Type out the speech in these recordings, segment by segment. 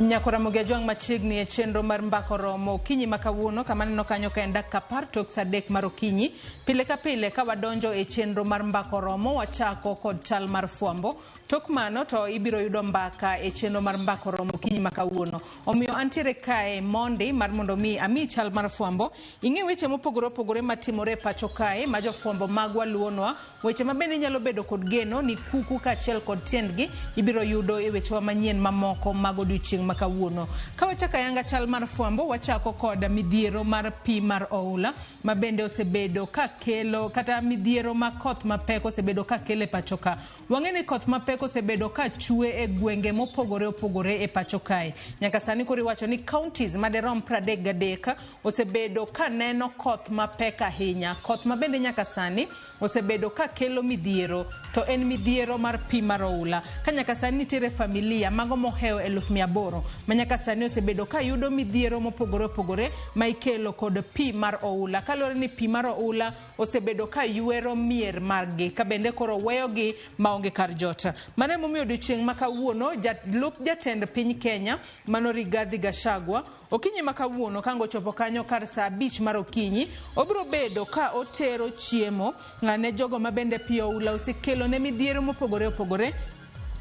Nyakora Mogi Ajwang' machiegni e chenro mar mbako romo okinyi ma kawuono kama aneno kanyo ka en dakika 10 tok sa 3 mar okinyi. Pile ka pile ka wadonjo e chenro mar mbako romo wachako kod chal mar fwambo. Tok mano to ibiro yudo mbaka e chenro mar mbako romo okinyi ma kawuono. Omiyo antiere kae mondi mar mondo mi ami chal mar fwambo. Ing'e weche mopogore opogore matimore e pacho kae ma jofwambo magwa luwonwa. Weche ma bende inyalo bedo kod geno ni kuku kaachiel kod tiendgi ibiro yudo e wechewa manyien mamoko mag odiochieng' ma kawuono. Ka wachako ayanga chal mar fwambo, wachako kod midhiero mar pi mar oula ma bende osebedo ka kelo kata midhiero ma koth mapek osebedo ka kelo e pacho ka. Wang'e ni koth mapek osebedo ka chwe e gwenge mopogore opogore e pacho kae. Nyaka sani koro iwacho ni counties maderom 33 osebedo ka neno koth mapek ahinya. Koth ma bende nyaka sani osebedo ka kelo midhiero to en midhiero mar pi mar oula. Ka nyaka sani nitiere familia mago mohewo 800,000 ma nyaka sani osebedo ka yudo midhiero mopogore opogore ma ikelo kod pi mar oula. Kaluwore ni pi mar oula osebedo ka ywero mier margi ka bende koro weyogi maonge kar jot. Mano emomiyo odiochieng' ma kawuono jalup jatend piny Kenya mano Rigathi Gachagua okinyi ma kawuono ka ngochopo kanyo kar saa 5 mar okinyi obiro bedo ka otero chiemo ne jogo ma bende pi oula osekelo ne midhiero mopogore opogore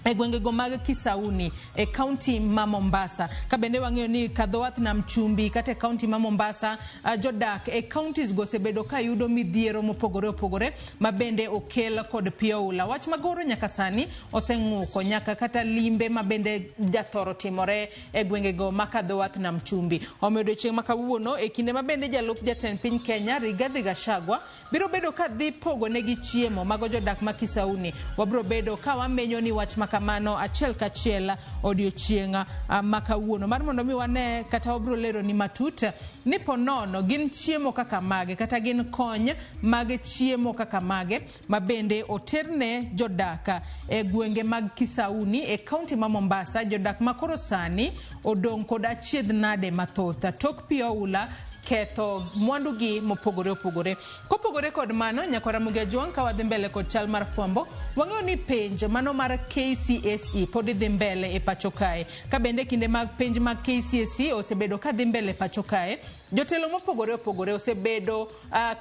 e gwengego mag Kisauni e kaunti ma Mombasa. Ka bende wang'eyo ni kadhowath nam chumbi kata e kaunti ma Mombasa jodak e counties go osebedo ka yudo midhiero mopogore opogore ma bende okel kod pi oula. Wach magoro nyaka sani oseng'uko nyaka kata limbe ma bende jathoro timore e gwengego ma kadhowath nam chumbi. Omiyo odiochieng' ma kawuono e kinde ma bende jalup jatend piny Kenya Rigathi Gachagua biro bedo ka dhi pogo negi chiemo mago jodak ma Kisauni. Wabiro bedo ka wamenyo ni wach ma kamano achiel kachiel odiochieng' ma kawuono mar mondo mi wane kata wabiro lero ni matut ni po nono gin chiemo kaka mage kata gin kony mag chiemo kaka mage ma bende oterne jodak e gwenge mag Kisauni e kaunti ma Mombasa, jodak ma koro sani odong' kod achiedh nade mathoth tok pi oula ketho mwandugi mopogore opogore. Kopogore kod mano, nyakwara Ramogi Ajwang' ka wadhi mbele kod chal mar fwambo, wang'eyo ni penj mano mar KCSE pod dhi mbele e pacho kae. Ka bende kinde mag penj mag KCSE osebedo ka dhi mbele e pacho kae, jotelo mopogore opogore osebedo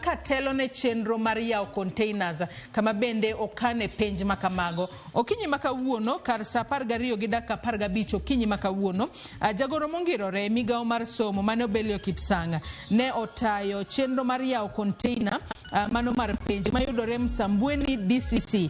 ka telo ne chenro mar yawo containers kama bende okane penj ma kamago. Okinyi ma kawuono kar saa 12 gi dakika 15 okinyi ma kawuono, jagoro mongirore e migawo mar somo mane Obelio Kipsang ne otayo chenro mar yawo container mano mar penj mayudore Msambweni DCC,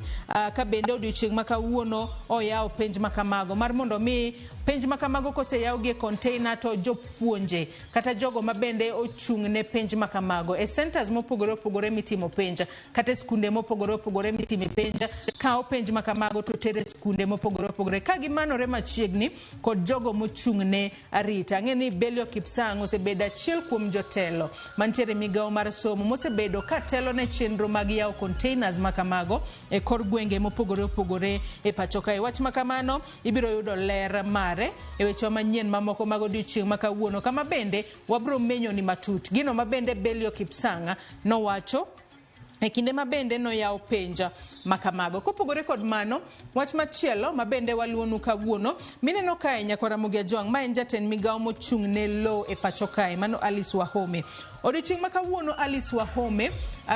ka bende odiochieng' ma kawuono oyawo penj ma kamago mar mondo mi penj ma kamago koseyawgi e container to jopuonje kata jogo ma bende ochung' ne penj ma kamago e centers mopogore opogore mitimo penj kata e skunde mopogore opogore mitime penj kawo penj ma kamago to tere skunde mopogore opogore ka gimanore machiegni kod jogo mochung' ne arita. Ang'e ni Belio Kipsang osebedo achiel kuom jotelo mantiere e migawo mar somo mosebedo ka telo ne chenro mag yawo containers ma kamago e kor gwenge mopogore opogore e pacho kae. Wach ma kamano ibiro yudo ler mare e wechewa manyien mamoko mag odiochieng' ma kawuono kama bende wabiro menyo ni matut gino ma bende Belio Kipsang nowacho e kinde ma bende noyawo penj ma kamago. Kopogore kod mano, wach machielo ma bende waluwonu kawuono mineno kae nyakwar Ramogi Ajwang' ma en jatend migawo mochung' ne lowo e pacho kae mano Alice Wahome. Odiochieng' ma kawuono Alice Wahome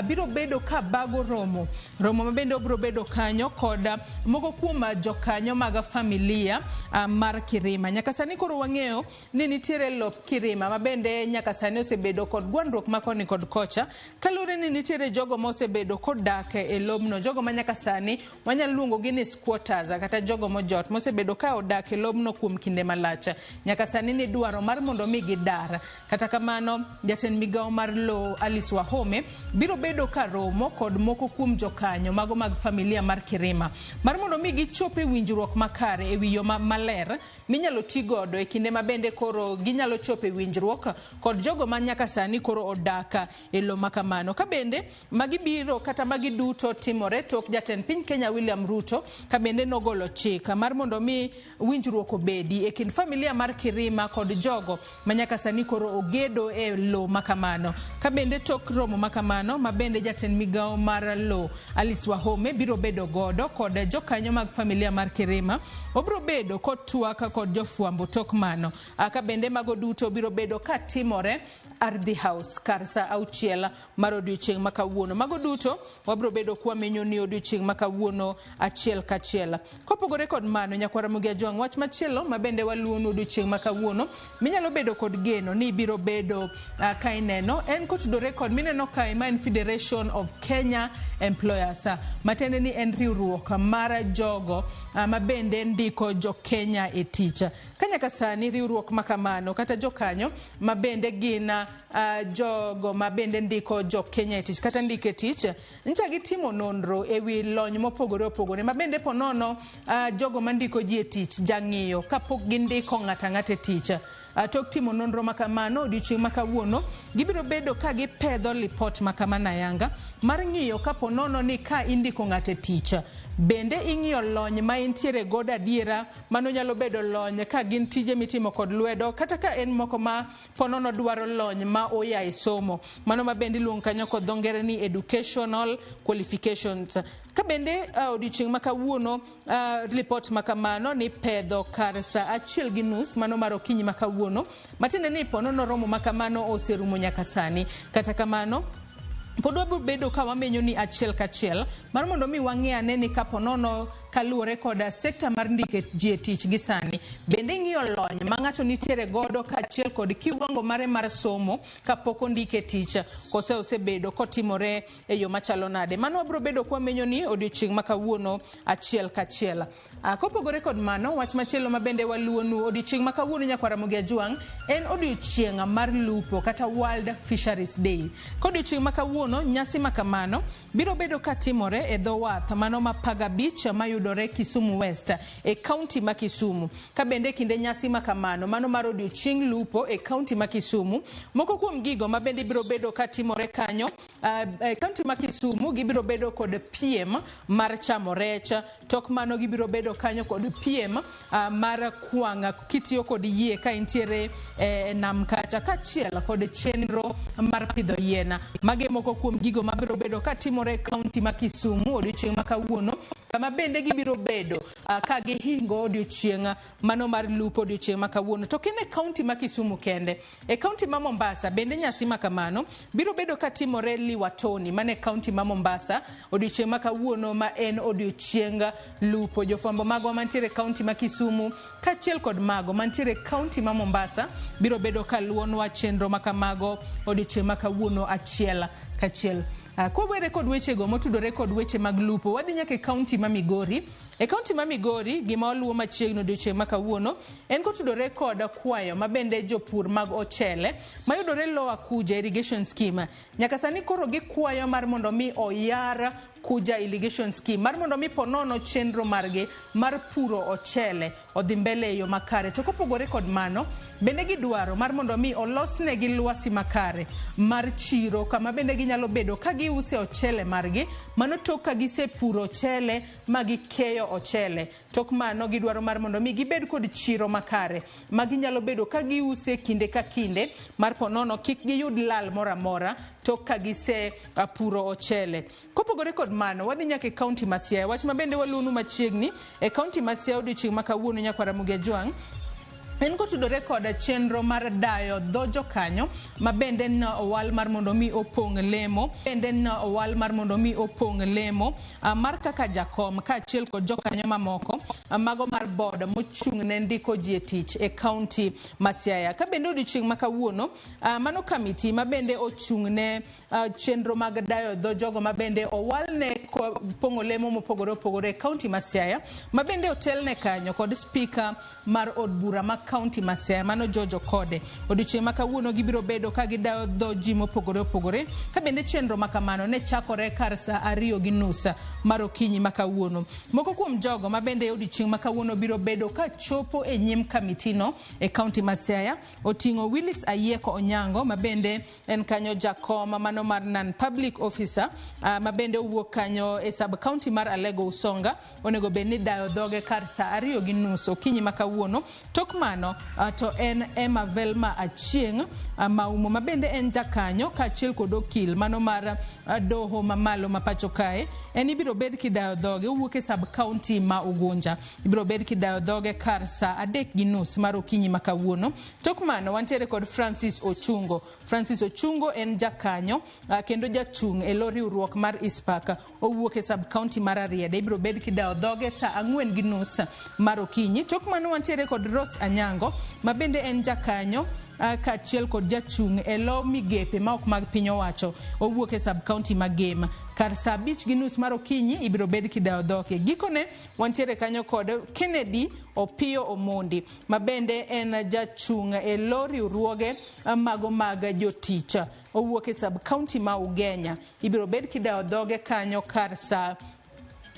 biro bedo ka bago romo ma bende obiro bedo kanyo kod moko kuom jokanyo mag familia mar Kirima. Nyaka sani koro wang'eyo ni nitiere lop Kirima ma bende nyaka sani osebedo kod gwandruok ma koni kod kocha kaluwore ni nitiere jogo ma osebedo kodak e lobno, jogo ma nyaka sani wanyalo luongo gi ni squatters kata jogo mojot mosebedo ka odak e lobno kuom kinde malach. Nyaka sani ni dwaro mar mondo mi gidar. Kata kamano, jatend migawo mar lowo Alice Wahome biro bedo ka romo kod moko kuom jokanyo mago mag familia mar Kirima mar mondo mi gichop e winjruok makare e wi yo maler minyalo ti godo e kinde ma bende koro ginyalo chopo e winjruok kod jogo ma nyaka sani koro odak e lo ma kamano. Ka bende magi biro kata magi duto timore tok tok jatend piny Kenya William Ruto ka bende nogolo chik mar mondo mi winjruok obedi e kind familia mar Kirima kod jogo ma nyaka sani koro ogedo e lo makamano. Ka bende tok romo makamano ma bende jatend migawo mar lo Alice Wahome biro bedo godo kod jokanyo mag familia mar Kirima, obiro bedo kotwak kod jofwambo tok mano. Ka bende mago duto biro bedo katimore Ardhi House kar sa 6 mar odiochieng' ma kawuono. Mago duto wabiro bedo kwamenyo ni odiochieng' ma kawuono achiel kachiel. Kopogore kod mano, nyakwar Ramogi Ajwang', wach machielo ma bende waluwonu odiochieng' ma kawuono minyalo bedo kod geno ni ibiro bedo ka ineno en kotudore kod mineno kae ma en Federation of Kenya Employers, matiende ni en riwruok mar jogo ma bende ndiko jo Kenya e tich. Ka nyaka sani riwruok ma kamano kata jokanyo ma bende gin jogo ma bende ndiko jo Kenya e tich kata ndiko e tich, ncha gitimo nonro e wi lony mopogore opogore ma bende ponono jogo mandiko ji e tich jang'iyo kapok gindiko ng'ato ang'ata e tich. Tok timo nonro ma kamano odiochieng' ma kawuono gibiro bedo ka gipedho lipot ma kamano ayanga mar ng'iyo kapo nono ni ka indiko ng'ato e tich bende ing'iyo lony ma entiere godo adiera. Mano nyalo bedo lony ka gin tije mitimo kod lwedo kata ka en moko ma ponono dwaro lony ma oya e somo, mano ma bende iluongo kanyo kod dho ngere ni educational qualifications. Ka bende odiochieng' ma kawuono lipot ma kamano ni pedho kar sa 1:30 mano mar okinyi ma kawuono, matiende ni ponono romo ma kamano oserumo nyaka sani. Kata kamano pod wabiro bedo ka wamenyo ni achiel kachiel mar mondo mi wang'e ane ni kaponono kaluwore kod sekta mar ndiko ji e tich gi sani bende ing'iyo lony ma ng'ato nitiere godo kaachiel kod kiwango mare mar somo kapok ondike e tich kose osebedo kotimore e yo machalo nade. Mano wabiro bedo kwamenyo ni odiochieng' ma kawuono achiel kachiel. Kopogore kod mano, wach machielo ma bende waluwonu odiochieng' ma kawuono nyakwar Ramogi Ajwang' en odiochieng' mar lupo kata World Fisheries Day. Kodiochieng' ma kawuono, nyasi ma kamano biro bedo katimore e dho wath mano ma Paga Beach mayudore Kisumu West e kaunti ma Kisumu. Ka bende kinde nyasi ma kamano mano mar odiochieng' lupo e kaunti ma Kisumu, moko kuom gigo ma bende biro bedo katimore kanyo e kaunti ma Kisumu gibiro bedo kod piem mar chamo rech. Tok mano gibiro bedo kanyo kod piem mar kwang' kitiyo kod yie ka intiere e nam kacha, kaachiel kod chenro mar pidho yien. Magi moko kuom gigo mabiro bedo katimore e kaunti ma Kisumu odiochieng' ma kawuono, kama bende gibiro bedo ka gihingo odiochieng' mano mar lupo odiochieng' ma kawuono. To ok en e kaunti ma Kisumu kende, e kaunti ma Mombasa bende nyasi ma kamano biro bedo katimore Liwatoni mane kaunti ma Mombasa odiochieng' ma kawuono ma en odiochieng lupo. Jofwambo magwa mantiere e kaunti ma Kisumu kaachiel kod mago mantiere e kaunti ma Mombasa biro bedo kaluwonwa chenro ma kamago odiochieng' ma kawuono achiel kachiel. Kwawere kod wechego motudore kod weche mag lupo, wadhi nyaka e kaunti ma Migori. E kaunti ma Migori, gima waluwo machiegni odiochieng' ma kawuono en kotudore kod kwayo ma bende jopur mag ochele mayudore Lower Kuja Irrigation Scheme nyaka sani koro gikwayo mar mondo mi oyar Kuja Irrigation Scheme mar mondo mi ponono chenro margi mar puro ochele odhi mbele e yo makare. To kopogore kod mano, bende gidwaro mar mondo mi olosnegi lwasi makare mar chiro kama bende ginyalo bedo ka giuse ochele margi, mano tok ka gisepuro ochele ma gikeyo ochele. Tok mano gidwaro mar mondo mi gibed kod chiro makare ma ginyalo bedo ka giuse kinde ka kinde mar ponono kik giyud lal moro amora tok ka gise puro ochele. Kopogore kod mano, wadhi nyaka e kaunti ma Siaya. Wach ma bende waluwonu machiegni e kaunti ma Siaya odiochieng' ma kawuono nyakwar Ramogi Ajwang' en kotudore kod chenro mar dayo dho jokanyo ma bende owal mar mondo mi opong' lemo, bende owal mar mondo mi opong' lemo mar kaka jakom kaachiel kod jokanyo mamoko mago mar board mochung' ne ndiko ji e tich e kaunti ma Siaya. Ka bende odiochieng' ma kawuono mano kamiti ma bende ochung' ne chenro mag dayo dho jogo ma bende owal ne pong'o lemo mopogore opogore e kaunti ma Siaya ma bende otelne kanyo kod spika mar od bura ma kaunti ma Siaya mano George Okode. Odiochieng' ma kawuono gibiro bedo ka gidayo dho ji mopogore opogore ka bende chenro ma kamano ne chakore kar sa 2:30 mar okinyi ma kawuono. Moko kuom jogo ma bende odiochieng' ma kawuono biro bedo ka chopo e nyim kamitino e kaunti ma Siaya oting'o Willis Ayieko Onyango ma bende en kanyo jakom mano mar non public officer ma bende owuok kanyo e sub county mar Alego Usonga onego bed ni dayo dhoge kar sa 2:30 okinyi ma kawuono. Tok mano to en Emma Velma Achieng' Maumo ma bende en jakanyo kaachiel kod okil mano mar doho mamalo ma pacho kae en ibiro bed kidayo dhoge owuok e sub county ma Ugunja. Ibiro bed kidayo dhoge kar sa 3:30 mar okinyi ma kawuono. Tok mano wantiere kod Francis Ochungo. Francis Ochungo en jakanyo kendo jachung' e lo riwruok mar ISPAC owuok e sub county mar Ariede. Ibiro bed kidayo dhoge sa 4:30 mar okinyi. Tok mano wantiere kod Rose Anyango ma bende en jakanyo kaachiel kod jachung' e lo migepe ma ok mag piny owacho owuok e sub county ma Gem. Kar sa 5:30 mar okinyi ibiro bed kidayo dhoge. Gikone wantiere kanyo kod Kennedy Opiyo Omondi ma bende en jachung' e lo riwruoge mago mag jotich owuok e sub county ma Ugenya. Ibiro bed kidayo dhoge kanyo kar sa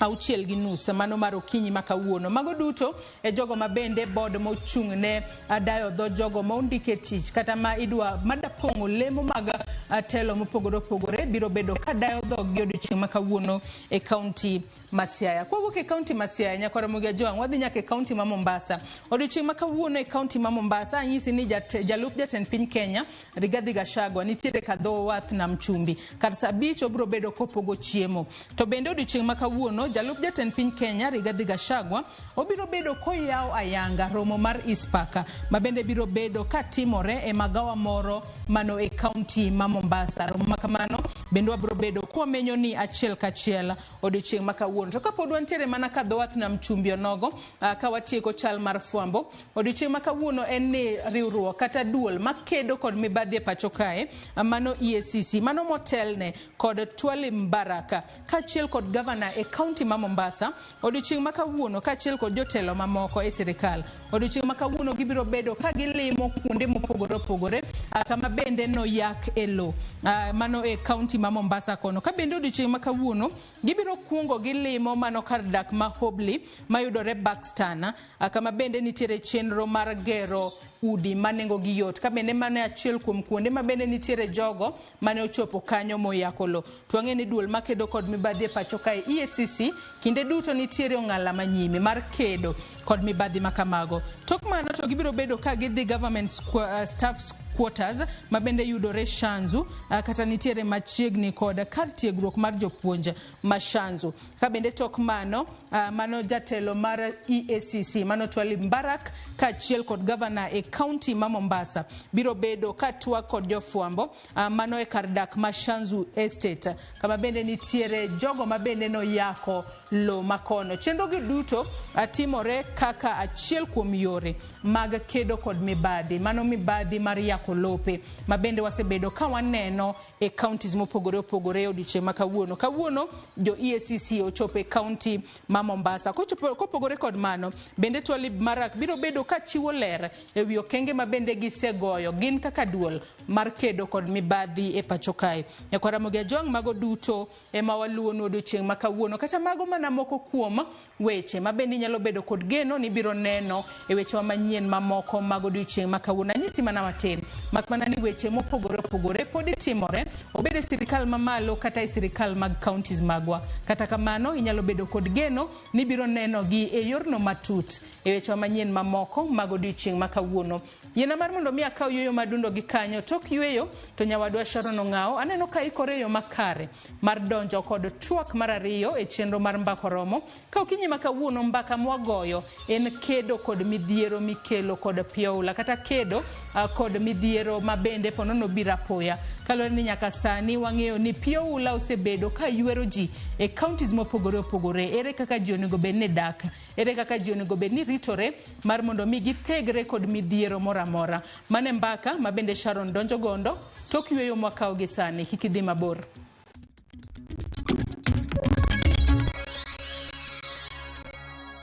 6:30 mano mar okinyi ma kawuono. Mago duto e jogo ma bende board mochung' ne dayo dho jogo ma ondike tich kata ma idwa madapong'o lemo mag telo mopogore opogore biro bedo ka dayo dhoggi odiochieng' ma kawuono e kaunti ma Siaya. Kwawuok e kaunti ma Siaya, nyakwar Ramogi Ajwang', wadhi nyaka e kaunti ma Mombasa. Odiochieng' ma kawuono e kaunti ma Mombasa, anyisi ni jalup jatend piny Kenya, Rigathi Gachagua, nitiere ka dho wath Nam Chumbi. Kar sa 5 obiro bedo kopogo chiemo. To bende odiochieng' ma kawuono, jalup jatend piny Kenya, Rigathi Gachagua, obiro bedo koyawo ayanga romo mar ISPAC, ma bende biro bedo katimore e magawa moro mano e kaunti ma Mombasa. Romo ma kamano bende wabiro bedo kwamenyo ni achiel kachiel odiochieng' ma kawuono. To kapod wantiere mana ka dho wath Nam Chumbi onogo, ka watieko chal mar fwambo, odiochieng' ma kawuono en ni riwruok kata duol makedo kod mibadhi e pacho kae, mano EACC, mano motelne kod Twalib Mbaraka kaachiel kod gavana e kaunti ma Mombasa, odiochieng' ma kawuono kaachiel kod jotelo mamoko e sirikal. Odiochieng' ma kawuono gibiro bedo ka gilimo kuonde mopogore opogore, kama bende noyak e lo, mano e kaunti ma Mombasa kono. Ka bende odiochieng' ma kawuono gibiro kuongo gilimo mano kar dak ma Hobley mayudore Buxton, kama bende nitiere chenro mar gero udi ma nengogi yot. Ka bende mano e achiel kuom kuonde ma bende nitiere jogo mane ochopo kanyo moyako lo. To wang'e ni duol makedo kod mibadhi e pacho kae EACC kinde duto nitiere ong'ala manyime mar kedo kod mibadhi ma kamago. Tok mano to gibiro bedo ka gidhi government staff quarters ma bende yudore Shanzu, kata nitiere machiegni kod kar tiegruok mar jopuonj ma Shanzu. Ka bende tok mano, mano jatelo mar EACC mano Twalib Mbarak kaachiel kod gavana e kaunti ma Mombasa biro bedo ka twak kod jofwambo, mano e kar dak ma Shanzu Estate, kama bende nitiere jogo ma bende noyako lo makono. Chenro gi duto timore kaka achiel kuom yore mag kedo kod mibadhi, mano mibadhi mar yako lope ma bende wasebedo ka waneno e counties mopogore opogore e odiochieng' ma kawuono. Kawuono jo EACC ochopo e kaunti ma Mombasa. Kopogore kod mano, bende Twalib Mbarak biro bedo ka chiwo ler e wi okenge ma bende gisegoyo gin kaka duol mar kedo kod mibadhi e pacho kae. Nyakwar Ramogi Ajwang', mago duto ema waluwonu odiochieng' ma kawuono, kata mago mana moko kuom weche ma bende inyalo bedo kod geno ni ibiro neno e wechewa manyien mamoko mag odiochieng' ma kawuono. Anyisi mana matin, mak mana ni weche mopogore opogore pod timore, obed e sirikal mamalo kata e sirikal mag counties magwa. Kata kamano, inyalo bedo kod geno ni ibiro nenogi e yorno matut e wechewa manyien mamoko mag odiochieng' ma kawuono. Yiena mar mondo mi akaw yueyo madundo gi kanyo. Tok yueyo to nyawadwa Sharon Ong'awo aneno ka ikore e yo makare mar donjo kod twak mar ariyo e chenro mar Mbaka Oromo. Ka okinyi ma kawuono mbaka mwagoyo en kedo kod midhiero mikelo kod pi oula, kata kedo kod midhiero ma bende ponono biro apoya. Kaluwore ni nyaka sani wang'eyo ni pi oula osebedo ka ywero ji e counties mopogore opogore. Ere kaka ji onego bed ni dak? Ere kaka ji onego bed ni ritore mar mondo mi githegre kod midhiero moro amora? Mano e mbaka ma bende Sharon donjo gondo tok yueyo mwakawo gi sani. Kik idhi mabor.